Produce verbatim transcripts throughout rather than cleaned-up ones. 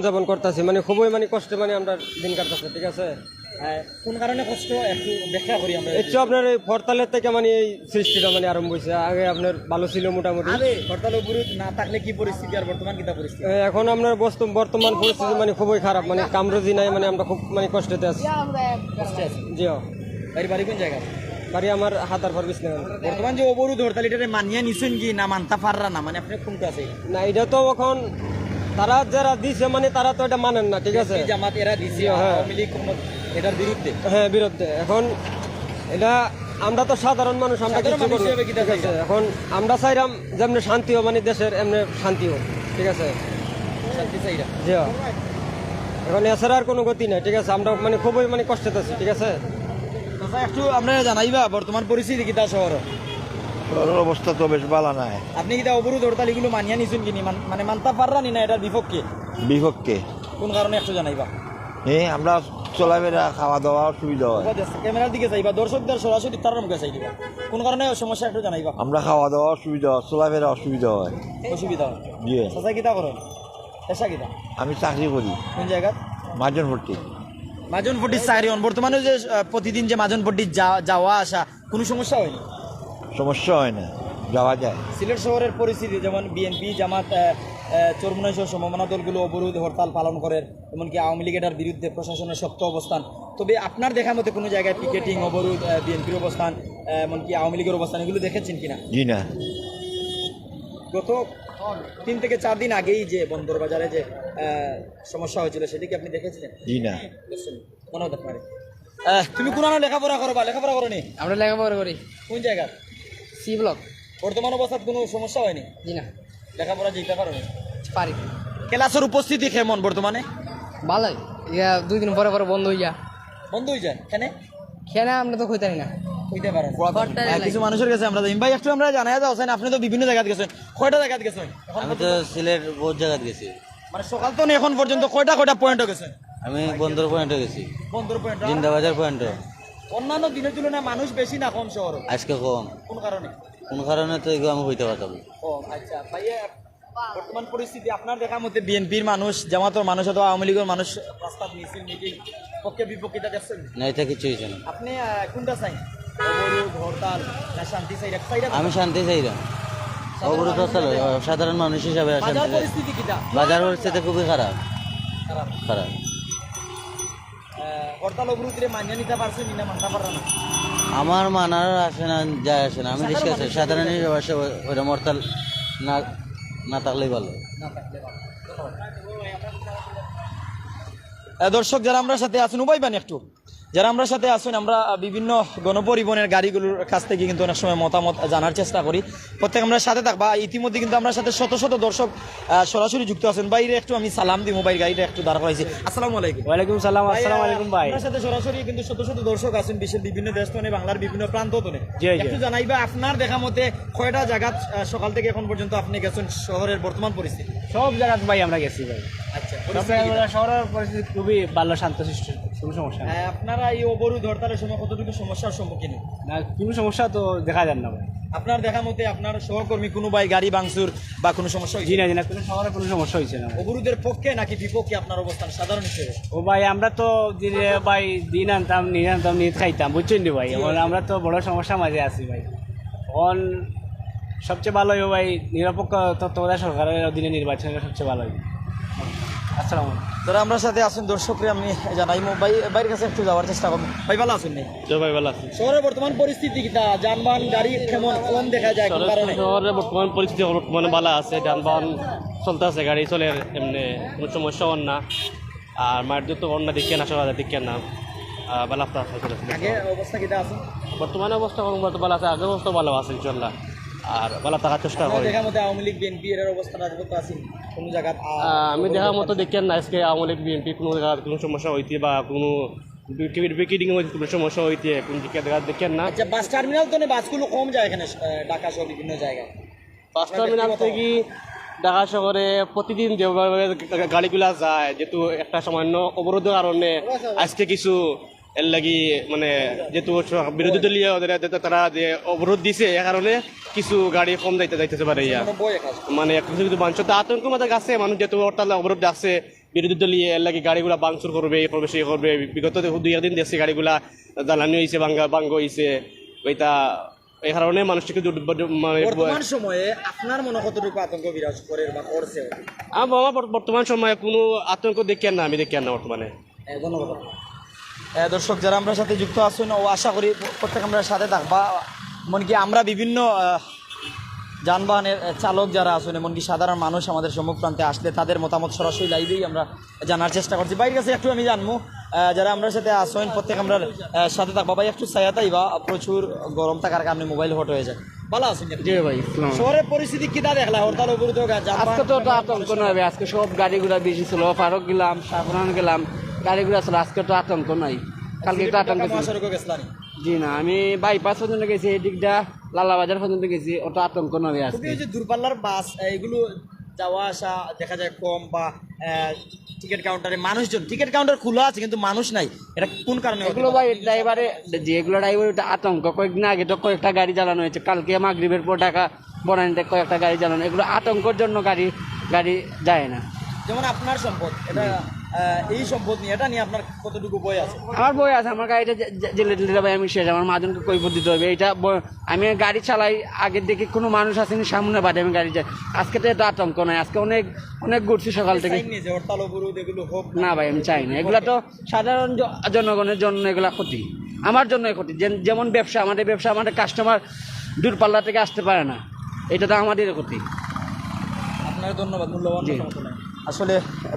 যাপন করতেছি, মানে খুবই মানে কষ্টে মানে আমরা দিন কাটতেছে, ঠিক আছে। আহ, কোন কারণে কষ্ট একটু ব্যাখ্যা করি আমরা। এই তো আপনার এই হরতালের থেকে মানে এই সৃষ্টিটা মানে আরম্ভ হয়েছে। আগে আপনার ভালো ছিল মোটামুটি। আগে হরতাল অবরোধ না থাকলে কি পরিস্থিতি আর বর্তমান কিতা পরিস্থিতি? এ, এখন আপনার বস্তু- বর্তমান পরিস্থিতি মানে খুবই খারাপ, মানে কামরুজি নাই, মানে আমরা খুব মানে কষ্টেতে আছি। কষ্টে আছি। জি, ও। বাড়ি বাড়ি কোন জায়গা? বাড়ি আমার হাতার পর বিষ্ণুগঞ্জ। বর্তমান যে অবরোধ হরতাল, এটারে মানিয়া নিছেন কি না মানতা পাররা না, মানে আপনি কোনটা আছে? না, এটা তো এখন তারা যারা দিছে মানে তারা তো এটা মানেন না, ঠিক আছে। এই জামাত এরা দিছে, জি, হ্যাঁ। আওয়ামী লীগ কোনো এটার বিরুদ্ধে। হ্যাঁ, বিরুদ্ধে। এখন এটা আমরা তো সাধারণ মানুষ, আমরা সাধারণ কিছু মানুষ করি না, হিসেবে কিতা ঠিক আছে। চাইবা? এখন আমরা চাইলাম যেমনি শান্তি হোক, মানে দেশের এমনি শান্তি হোক, ঠিক আছে। শান্তি চাইরা। জি, হ্যাঁ। এখন এছাড়া আর কোনো গতি নাই, ঠিক আছে। আমরা মানে খুবই মানে কষ্টে আছি, ঠিক আছে। আচ্ছা, একটু আমরা জানাইবা বর্তমান পরিস্থিতি কিতা শহর? শহরের অবস্থা তো বেশ ভালো নাই। আপনি কিতা অবরোধ হরতাল এগুলো মানিয়া নিছেন কি নি? মান- মানে মানতা পাররা নি না এটার বিপক্ষে? বিপক্ষে। কোন কারণে একটু জানাইবা? হ্যাঁ, আমরা চলাফেরা, খাওয়া দাওয়া অসুবিধা হয়। ক্যামেরার দিকে চাইবা, দর্শকদের সরাসরি তারার মুখে চাই দিবা। কোন কারণে সমস্যা একটু জানাইবা? আমরা খাওয়া দাওয়া অসুবিধা হয়, চলাফেরা অসুবিধা হয়। অসুবিধা হয়। জি। চাচা কিতা করেন? পেশা কিতা? আমি চাকরি করি। কোন জায়গার? মাজন ভর্তি। মাজন ফটির চাকরি হন। বর্তমানে যে আহ, প্রতিদিন যে মাজন ফটির যা- যাওয়া আসা, কোনো সমস্যা হয়নি? সমস্যা হয় না, যাওয়া যায়। সিলেট শহরের পরিস্থিতি, যেমন বিএনপি, জামাত, আহ, আহ, চরমোনাই সহ সমমনা দলগুলো অবরোধ হরতাল পালন করের, এমনকি আওয়ামী লীগ এটার বিরুদ্ধে প্রশাসনের শক্ত অবস্থান। তবে আপনার দেখা মতে কোনো জায়গায় পিকেটিং, অবরোধ, বিএনপির অবস্থান, আহ, এমনকি আওয়ামী লীগের অবস্থান, এগুলো দেখেছেন কিনা? জি না। গত তিন থেকে চার দিন আগেই যে বন্দর বাজারে যে আহ, সমস্যা হয়েছিল, সেটা কি আপনি দেখেছিলেন? জি না। দেখছেন? মনে হতে পারে। আহ, তুমি কোন আনো লেখাপড়া করো বা লেখাপড়া করো নি? আমরা লেখাপড়া করি কোন জায়গা? C block. বর্তমান অবস্থা কোনো সমস্যা হয়নি? জি না। লেখাপড়া যেতে পারো নি? পারি। ক্লাসের উপস্থিতি কেমন বর্তমানে? ভালোই। ইয়া, দুই দিন পরে পরে বন্ধ হইয়া। বন্ধ হয়ে যায় কেনে? কেনে আমরা তো কইতারি না। কইতে পারো না। হরতালে হ্যাঁ, লাগে। কিছু মানুষের কাছে আমরা যাই। ভাই, একটু আমরা জানাই দাও, হোসেন, আপনি তো বিভিন্ন জায়গাত গেছেন, কয়টা জায়গাত গেছেন? আমি তো সিলেট বহুত জায়গাত গেছি। মানে সকাল তো এখন পর্যন্ত কয়টা কয়টা পয়েন্টও গেছেন? আমি বন্দর পয়েন্টও গেছি, বন্দর পয়েন্ট। জিন্দাবাজার পয়েন্টও। অন্যান্য দিনের তুলনায় মানুষ বেশি না কম শহরে? আজকে কম। কোন কারণে? কোন কারণে তো এগুলো আমি কইতে পারতাম না। ও আচ্ছা, ভাইয়া, বর্তমান পরিস্থিতি আপনার দেখা মতে বিএনপির মানুষ, জামাতর মানুষ অথবা আওয়ামী লীগের মানুষ রাস্তাত মিছিল মিটিং পক্ষে বিপক্ষে দেখছেন? না, এটা কিচ্ছু হয়েছে না। আপনি আহ, কোনটা চাই? অবরোধ, হরতাল না শান্তি চাই? চাইরা আমি শান্তি চাইলাম। অবরোধ হরতাল, সাধারণ মানুষ হিসাবে বাজার শান্তি চাই। পরিস্থিতি কিটা? বাজার পরিস্থিতি খুবই খারাপ। খারাপ। খারাপ। আহ, হরতাল অবরোধরে মানিয়ে নিতে পারছেন নি না মানতে পাররা না? আমার মানার আসে না, যায় আসে না। আমি সাধারণ রিক্সা মানুষ সাধারণ হিসাবে আসে ওই- ওইরকম হরতাল না, না থাকলেই ভালো। না থাকলে ভালো। ধন্যবাদ। আহ, দর্শক যারা আমরা সাথে আছেন, উবাইবানি একটু, যারা আমরা সাথে আছেন, আমরা আহ, বিভিন্ন গণপরিবহনের গাড়িগুলোর কাছ থেকে কিন্তু অনেক সময় মতামত জানার চেষ্টা করি। প্রত্যেক আমরা সাথে থাকবা। ইতিমধ্যে কিন্তু আমরা সাথে শত শত দর্শক আহ, সরাসরি যুক্ত আছেন। বাইরে একটু আমি সালাম দিব, বাইরে গাড়িটা একটু দাঁড় করাইছি। আসসালামু আলাইকুম। ওয়ালাইকুম সালাম, আসসালামু ভাইয়া, আলাইকুম ভাই। আপনার সাথে সরাসরি কিন্তু শত শত দর্শক আছেন বিশ্বের বিভিন্ন দেশ থেকে, বাংলার বিভিন্ন প্রান্ত থেকে। জি, জি। একটু জানাইবা আপনার দেখা মতে কয়টা জায়গা আহ, সকাল থেকে এখন পর্যন্ত আপনি গেছেন শহরের বর্তমান পরিস্থিতি? সব জায়গাত ভাই আমরা গেছি ভাই। আচ্ছা, সব পরিস্থিতি জায়গাত কি? আমরা শহরের পরিস্থিতি খুবই ভালো, শান্ত সৃষ্টি, কোনো সমস্যা নেই। আহ, আপনারা এই অবরোধ হরতালের সময় কতটুকু সমস্যার সম্মুখীন হন? না, কোনো সমস্যা তো দেখা যায় না ভাই। আপনার দেখা মতে আপনার সহকর্মী কোনো ভাই গাড়ি ভাঙচুর বা কোনো সমস্যা জি হয়েছে? না, জি না, কোনো শহরে কোনো সমস্যা হয়েছে না ভাই। অবরোধের পক্ষে নাকি বিপক্ষে আপনার অবস্থান সাধারণ হিসেবে? ও ভাই, আমরা তো দিনে ভাই দিন আনতাম, নিয়ে আনতাম, নিয়ে খাইতাম, বুঝছেন নি ভাই? জি, এখন ভাই। আমরা তো বড় সমস্যার মাঝে আছি ভাই। এখন সবচেয়ে ভালো হইব ভাই নিরপেক্ষ তত্ত্বাবধায়ক সরকারের অধীনে নির্বাচন হলে সবচেয়ে ভালো হইব। আসসালামু আলাইকুম। যারা আমরা সাথে আছেন দর্শকরে আমি জানাই, ভাই, ভাইয়ের কাছে একটু যাওয়ার চেষ্টা করবো। ভাই, ভালো আছেন নি? তো ভাই ভালো আছি। শহরে বর্তমান পরিস্থিতি কিতা? যানবাহন গাড়ি কেমন কম দেখা যায় কোন কারণে? শহরে বর্তমান পরিস্থিতি বর্তমানে ভালো আছে, যানবাহন চলতে আছে, গাড়ি চলে, এমনি কোনো সমস্যা হন না। আর মাঠ যত অন্য দিকে না, সকালে দিকে না, আহ, ভালো আছে, আছে, আছে। আগে অবস্থা কিতা আছে? বর্তমানে অবস্থা কোনো মতো ভালো আছে, আগে অবস্থা ভালো আছে ইনশাল্লাহ। আর ভালো থাকার চেষ্টা আপনার করি। দেখা মতো আওয়ামী লীগ বিএনপি এর অবস্থা রাজপথ আছে কোনো জায়গা? আহ, আমি দেখা মতো দেখেন না আজকে আওয়ামী লীগ বিএনপি কোনো জায়গা কোনো সমস্যা হইতে বা কোনো বিকি- বিকিডিং হইতে কোনো সমস্যা হইতে কোন দিকে দেখা দেখেন না। আচ্ছা, বাস টার্মিনাল তো নেই, বাসগুলো কম যায় এখানে আহ, ঢাকা সহ বিভিন্ন জায়গায়। বাস টার্মিনাল থেকে ঢাকা শহরে প্রতিদিন যেভাবে গা- গাড়িগুলা যায়, যেহেতু একটা সামান্য অবরোধের কারণে আজকে কিছু এর লাগি মানে যেহেতু স- বিরোধী দলীয় ওদের এদের তারা যে অবরোধ দিছে, এ কারণে কিছু গাড়ি কম যাইতে যাইতেছে পারে ইয়া। কোনো বই এখানে। মানে কিছু কিছু মানুষ তো আতঙ্ক মধ্যে আছে, মানুষ যেহেতু হরতাল অবরোধ আছে, বিরোধী দলীয় এর লাগি গাড়িগুলা ভাঙচুর করবে, এই করবে, সেই করবে। বিগত দুই একদিন দেখছি গাড়িগুলা জ্বালানি হইছে, ভাঙ্গা ভাঙ্গ হইছে। ওইটা এই কারণে মানুষ একটু দুর্ব-, মানে বর্তমান সময়ে আপনার মনে কতটুকু আতঙ্ক বিরাজ করে বা করছে? আমার বাবা বর-, বর্তমান সময়ে কোনো আতঙ্ক দেখিয়ার না, আমি দেখিয়ার না বর্তমানে। এ, ধন্যবাদ। এ, দর্শক, যারা আমরার সাথে যুক্ত আছইন, ও আশা করি প্রত্যেক আমরার সাথে থাকবা। এমনকি আমরা বিভিন্ন, আহ, যানবাহনের, আহ, চালক যারা আছইন, এমনকি সাধারণ মানুষ আমাদের সম্মুখ প্রান্তে আসলে তাদের মতামত সরাসরি লাইভেই আমরা জানার চেষ্টা করছি। ভাইর কাছে একটু আমি জানবো, আহ, যারা আমরার সাথে আছইন, প্রত্যেক আমরার, আহ, সাথে থাকবা। ভাই, একটু ছায়াত আইবা, প্রচুর গরম থাকার কারণে মোবাইল হট হয়ে যায়। ভালা আছইন? জি ভাই, ইসলাম। শহরের পরিস্থিতি কিতা দেখলা? হরতাল অবরোধ হোক আর যানবাহন আজকে তো একটা আতঙ্ক নয় ভাই, আজকে সব গাড়ি ঘোড়া বেশি ছিল, ফারুক গেলাম, শাহরান গেলাম, গাড়ি ঘোড়া ছিল, আজকে তো আতঙ্ক নাই। কালকে তো আতঙ্ক ছিল। মহাসড়কও গেছলানি? জি না, আমি বাইপাস পর্যন্ত গেছি, এই দিকটা লালাবাজার পর্যন্ত গেছি, অত আতঙ্ক নয় আজকে। খুবই ওই যে দূরপাল্লার বাস, এগুলো যাওয়া আসা দেখা যায় কম বা, আহ, টিকিট কাউন্টারে মানুষজন, টিকিট কাউন্টার খোলা আছে কিন্তু মানুষ নাই, এটা কোন কারণে হতে এগুলো পারে? ভাই ড্রাইভারে, যে এগুলো ড্রাইভার, ওটা আতঙ্ক। কয়েকদিন আগে তো কয়েকটা গাড়ি জ্বালানো হয়েছে, কালকে মাগরিবের পর ঢাকা বনানীতে কয়েকটা গাড়ি জ্বালানো, এগুলো আতঙ্কর জন্য গাড়ি, গাড়ি যায় না। যেমন আপনার সম্পদ, এটা, আহ, এই সম্পদ নিয়ে, এটা নিয়ে আপনার কতটুকু ভয় আছে? আমার ভয় আছে, আমার গাড়িটা যে-, যে-, জেলে দিলে ভাই আমি শেষ, আমার মাহাজনকে কৈফিয়ত দিতে হবে। এটা ব-, আমি গাড়ি চালাই, আগে দেখি কোনো মানুষ আসেনি সামনে বাদে আমি গাড়ি যাই। আজকে তো এত আতঙ্ক নাই, আজকে অনেক, অনেক ঘুরছি সকাল থেকে। সাইন নিয়ে যে হরতাল অবরোধ এগুলো হোক না ভাই, আমি চাই না। এগুলা তো সাধারণ জ-, জনগণের জন্য এগুলা ক্ষতি, আমার জন্য ক্ষতি। যে-, যেমন ব্যবসা, আমাদের ব্যবসা, আমাদের কাস্টমার দূরপাল্লা থেকে আসতে পারে না, এটা তো আমাদের ক্ষতি। আপনাকে ধন্যবাদ, মূল্যবান জি। মতামত। আসলে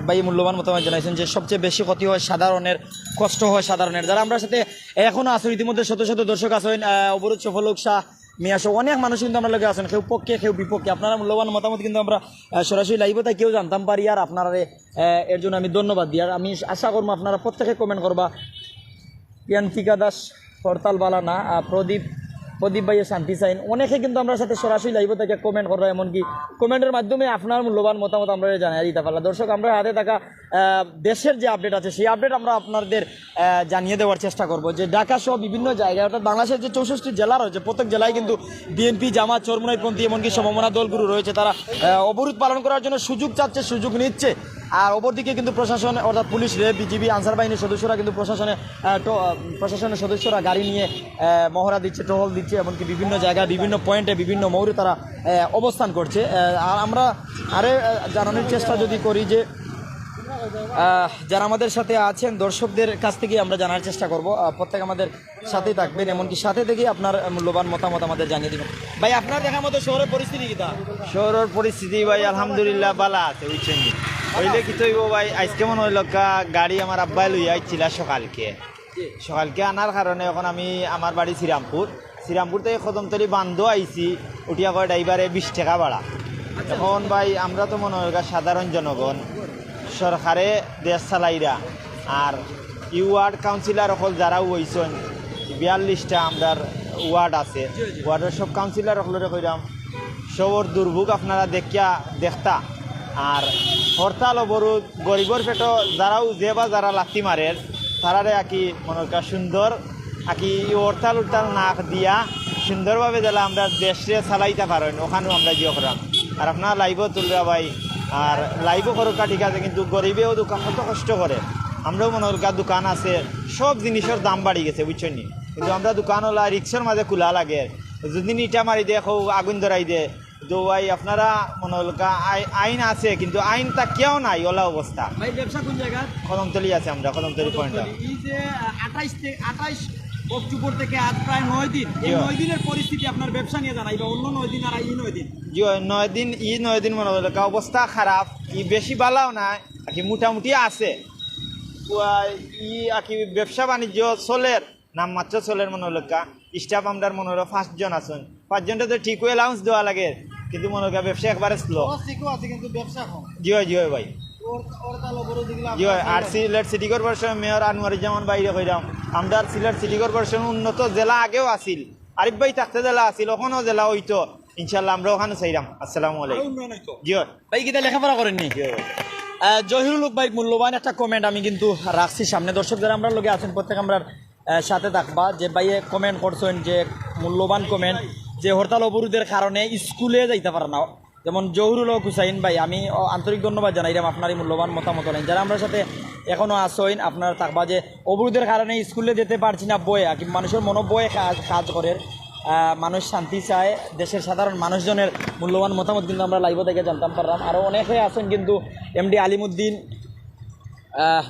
ভাই মূল্যবান মতামত জানাইছেন যে সবচেয়ে বেশি ক্ষতি হয় সাধারণের, কষ্ট হয় সাধারণের। যারা আমরার সাথে এখনো আছইন, ইতিমধ্যে শত শত দর্শক আছইন, আহ, অবরোধ সফল হোক শাহ মিয়া সহ অনেক মানুষ কিন্তু আমরার লগে আছইন, কেউ পক্ষে কেউ বিপক্ষে। আপনারা মূল্যবান মতামত কিন্তু আমরা, আহ, সরাসরি লাইভও থাকিও জানতাম পারি, আর আপনারা, আহ, এর জন্য আমি ধন্যবাদ দিই। আর আমি আশা করবো আপনারা প্রত্যেকে কমেন্ট করবা। প্রিয়ান্তিকা দাস, হরতাল বালা না, আহ, প্রদীপ, প্রদীপ ভাইয়ে শান্তি চাইন। অনেকে কিন্তু আমরার সাথে সরাসরি লাইভও থাকিয়া কমেন্ট কররা, এমনকি কমেন্টের মাধ্যমে আপনার মূল্যবান মতামত আমরা জানাই দিতে পারলা। দর্শক, আমরা হাতে থাকা, আহ, দেশের যে আপডেট আছে, সেই আপডেট আমরা আপনাদের, আহ, জানিয়ে দেওয়ার চেষ্টা করব যে ঢাকা সহ বিভিন্ন জায়গায়, অর্থাৎ বাংলাদেশের যে চৌষট্টি জেলা রয়েছে, প্রত্যেক জেলায় কিন্তু বিএনপি, জামাত, চরমোনাইপন্থী, এমনকি সমমনা দলগুলো রয়েছে, তারা, আহ, অবরোধ পালন করার জন্য সুযোগ চাচ্ছে, সুযোগ নিচ্ছে। আর অপরদিকে কিন্তু প্রশাসন, অর্থাৎ পুলিশ, র‍্যাব, বিজিবি, আনসার বাহিনীর সদস্যরা কিন্তু প্রশাসনে, আহ, ট-, আহ, প্রশাসনের সদস্যরা গাড়ি নিয়ে, আহ, মহড়া দিচ্ছে, টহল দিচ্ছে, এমনকি বিভিন্ন জায়গায়, বিভিন্ন পয়েন্টে, বিভিন্ন মোড়ে তারা, আহ, অবস্থান করছে। আহ, আর আমরা আরে, আহ, জানানোর চেষ্টা যদি করি যে, আহ, যারা আমাদের সাথে আছেন, দর্শকদের কাছ থেকে আমরা জানার চেষ্টা করব। আহ, প্রত্যেক আমাদের সাথেই থাকবেন, এমনকি সাথে থেকে আপনার মূল্যবান মতামত আমাদের জানিয়ে দিবেন। ভাই, আপনার দেখা মতো শহরের পরিস্থিতি কিতা? শহরের পরিস্থিতি ভাই আলহামদুলিল্লাহ ভালা আছে, বুঝছেন নি? হইলে কিতা অইবো ভাই, আজকে মনে অইলো কা গাড়ি আমার আব্বায় লইয়া আইছিলা সকালকে। সকালকে আনার কারণে এখন আমি আমার বাড়ি শ্রীরামপুর, শ্রীরামপুর থেকে কদমতলি বান্দো আইছি, উঠিয়া কয় ড্রাইভারে বিশ টাকা ভাড়া। এখন ভাই আমরা তো মনে অইলো কা সাধারণ জনগণ, সরকারে দেশ চালাইরা, আর ই ওয়ার্ড কাউন্সিলর অকল যারা অইছইন, বিয়াল্লিশটা আমরার ওয়ার্ড আছে, ওয়ার্ডর সব কাউন্সিলর অকলরে কইরাম, সবর দুর্ভোগ আপনারা দেখিয়া দেখতা, আর হরতাল অবরোধ গরিবর পেটো যারাও যে বা যারা লাথি মারের, তারারে আকি মনে অইলো কা সুন্দর আকি ই হরতাল উরতাল না দিয়া সুন্দরভাবে যেলা আমরা দেশরে চালাইতা পারইন, ওখানেও আমরা জিও করাম। আর আপনারা লাইভও তুলরা ভাই, আর লাইভও করুক্কা ঠিক আছে, কিন্তু গরিবেও দোকান কত কষ্ট করে, আমরাও মনে অইলো কা দোকান আছে, সব জিনিসর দাম বাড়ি গেছে, বুঝছইন নি? কিন্তু আমরা দোকানওয়ালা রিক্সার মাঝে কুলা লাগে, যদি ইটা মারি দে, কেউ আগুন ধরাই দে, তো ভাই আপনারা মনে অইলো কা আই-, আইন আছে, কিন্তু আইন থাকিয়াও নাই, ওলা অবস্থা। ভাই, ব্যবসা কোন জায়গা? কদমতলি আছে আমরা, কদমতলি পয়েন্ট। কদমতলি। এই যে, আহ, আঠাইশ তে-, আঠাইশ অক্টোবর থেকে আজ প্রায় নয় দিন, এই জি। নয় দিনের পরিস্থিতি আপনার ব্যবসা নিয়ে জানাই, বা অন্য নয় দিন আর এই নয় দিন। জি, ওই নয় দিন, ই নয় দিন মনে অইলো কা অবস্থা খারাপ, ই বেশি ভালাও নাই, আর কি মোটামুটি আছে। ওই ই আর কি ব্যবসা বাণিজ্য চলের, নামমাত্র চলের মনে অইলো কা। স্টাফ আমরার মনে অইলো পাঁচজন আছইন, পাঁচজনরে তো ঠিকউ অ্যালাউন্স দেওয়া লাগে, কিন্তু মনে অইলো কা ব্যবসা একবারে স্লো। খরচ ঠিকউ আছে, কিন্তু ব্যবসা কম। জি অয়, জি অয় ভাই। ওর, ওর তাল অবরোধ এগুলা জি অয়, আর Sylhet city corporation mayor Anwaruzzaman ভাইরে কইরাম, আমরার সিলেট সিটি কর্পোরেশন উন্নত জেলা আগেও আছিল, আরিফ ভাই থাকতে জেলা আছিল, অখনও জেলা অইতো, ইনশাল্লাহ আমরা ওখানে চাইরাম। আসসালামু আলাইকুম। আরো উন্নয়ন অইতো। জি অয়। ভাই, কিতা লেখাপড়া করেননি? জি অয়। আহ, জহিরুল হক ভাই, মূল্যবান একটা কমেন্ট আমি কিন্তু রাখছি সামনে। দর্শক যারা আমরার লগে আছেন, প্রত্যেক আমরার, আহ, সাথে থাকবা। যে ভাইয়ে কমেন্ট করছইন, যে মূল্যবান কমেন্ট, যে হরতাল অবরোধের কারণে স্কুলে যাইতা পারে না, যেমন জহুরুল হক হুসাইন ভাই, আমি অ-, আন্তরিক ধন্যবাদ জানাইলাম আপনার এই মূল্যবান মতামত। যারা আমরার সাথে এখনো আছইন, আপনারা থাকবা যে অবরোধের কারণে স্কুলে যেতে পারছি না, ভয়ে আর কি, মানুষের মনো ভয়ে কাজ কাজ করের। আহ, মানুষ শান্তি চায়, দেশের সাধারণ মানুষজনের মূল্যবান মতামত কিন্তু আমরা লাইভও থেকে জানতাম পারলাম। আরও অনেকে আছেন কিন্তু এমডি আলিমুদ্দিন, আহ,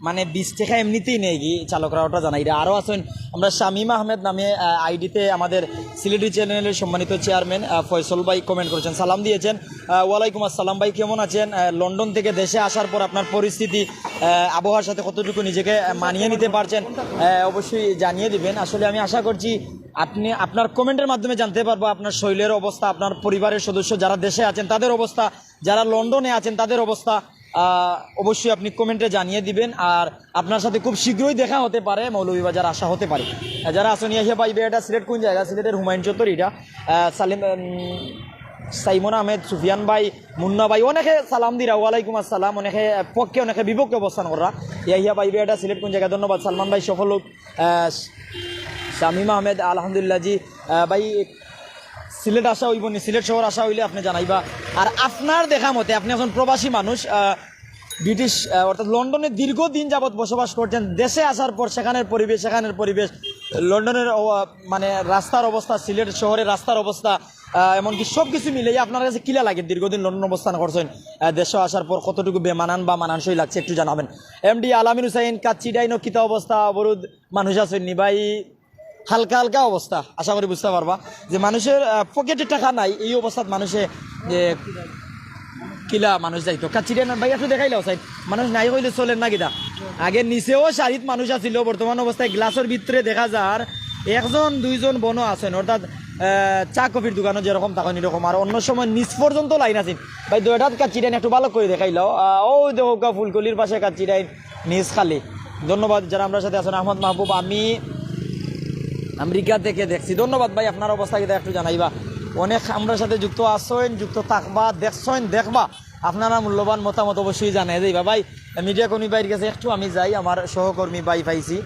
মানে বিশ টাকা এমনিতেই নেই কি চালকরা, ওটা জানাই রে। আরও আছেন আমরা শামীম আহমেদ নামে, আহ, আইডিতে আমাদের সিলেটি চ্যানেলের সম্মানিত চেয়ারম্যান, আহ, ফয়সল ভাই কমেন্ট করেছেন, সালাম দিয়েছেন। আহ, ওয়ালাইকুম আসসালাম ভাই, কেমন আছেন? আহ, লন্ডন থেকে দেশে আসার পর আপনার পরিস্থিতি, আহ, আবহাওয়ার সাথে কতটুকু নিজেকে, আহ, মানিয়ে নিতে পারছেন, আহ, অবশ্যই জানিয়ে দিবেন। আসলে আমি আশা করছি আপনি, আপনার কমেন্টের মাধ্যমে জানতে পারবো আপনার শরীরের অবস্থা, আপনার পরিবারের সদস্য যারা দেশে আছেন তাদের অবস্থা, যারা লন্ডনে আছেন তাদের অবস্থা। আহ, অবশ্যই আপনি কমেন্টে জানিয়ে দিবেন। আর আপনার সাথে খুব শীঘ্রই দেখা হতে পারে, মৌলভীবাজার আসা হতে পারে। আহ, যারা আছেন, ইয়াহিয়া ভাই, এটা সিলেট কোন জায়গা? সিলেটের হুমায়ুন চত্বর এটা। আহ, সালিম, উম, সাইমন আহমেদ, সুফিয়ান ভাই, মুন্না ভাই, অনেকে সালাম দিরা, ওয়ালাইকুম আসসালাম। অনেকে, আহ, পক্ষে, অনেকে বিপক্ষে অবস্থান করা। ইয়াহিয়া ভাই, এটা সিলেট কোন জায়গা? ধন্যবাদ। সালমান ভাই, সফল হোক। আহ, শামীম আহমেদ, আলহামদুলিল্লাহ জি। আহ, ভাই, সিলেট আসা হইব নি? সিলেট শহর আসা হইলে আপনি জানাইবা। আর আপনার দেখা মতে, আপনি এখন প্রবাসী মানুষ, আহ, ব্রিটিশ, আহ, অর্থাৎ লন্ডনে দীর্ঘদিন যাবৎ বসবাস করছেন। দেশে আসার পর সেখানের পরিবেশ, সেখানের পরিবেশ, লন্ডনের অব-, মানে রাস্তার অবস্থা, সিলেট শহরের রাস্তার অবস্থা, আহ, এমনকি সব কিছু মিলিয়ে আপনার কাছে কিলা লাগে? দীর্ঘদিন লন্ডন অবস্থান করছেন, আহ, দেশে আসার পর কতটুকু বেমানান বা মানানসই লাগছে, একটু জানাবেন। এমডি আলামিন হুসাইন, কাচ্চি ডাইনো কিতা অবস্থা, অবরোধ মানুষ আছেন নি ভাই? হালকা হালকা অবস্থা, আশা করি বুঝতে পারবা যে মানুষের, আহ, পকেটে টাকা নাই, এই অবস্থাত মানুষে যে কিলা মানুষ যাইতো। কাচ্চি ডাইন ভাই একটু দেখাইলাও সাইড, মানুষ নাই কইলে চলের না কিতা? আগে নিচেও সারিত মানুষ আছিল, বর্তমান অবস্থায় গ্লাসের ভিতরে দেখা যার একজন দুইজন বনো আছেন, অর্থাৎ, আহ, চা কফির দোকানও যেরকম তখন এরকম। আর অন্য সময় নিচ পর্যন্ত লাইন আছিল। ভাই, দুইটাত কাচ্চি ডাইন একটু ভালো করে দেখাইলাও। আহ, ও দেখো গা, ফুলকলির পাশে কাচ্চি ডাইন, নিচ খালি। ধন্যবাদ যারা আমরার সাথে আছেন। আহমদ মাহবুব, আমি আমেরিকা থেকে দেখছি। ধন্যবাদ ভাই, আপনার অবস্থা কিতা একটু জানাইবা। অনেক আমরার সাথে যুক্ত আছেন, যুক্ত থাকবা, দেখছেন, দেখবা। আপনারা মূল্যবান মতামত অবশ্যই জানাই দিবা ভাই। মিডিয়া কর্মী ভাইর কাছে একটু আমি যাই, আমার সহকর্মী ভাই পাইছি।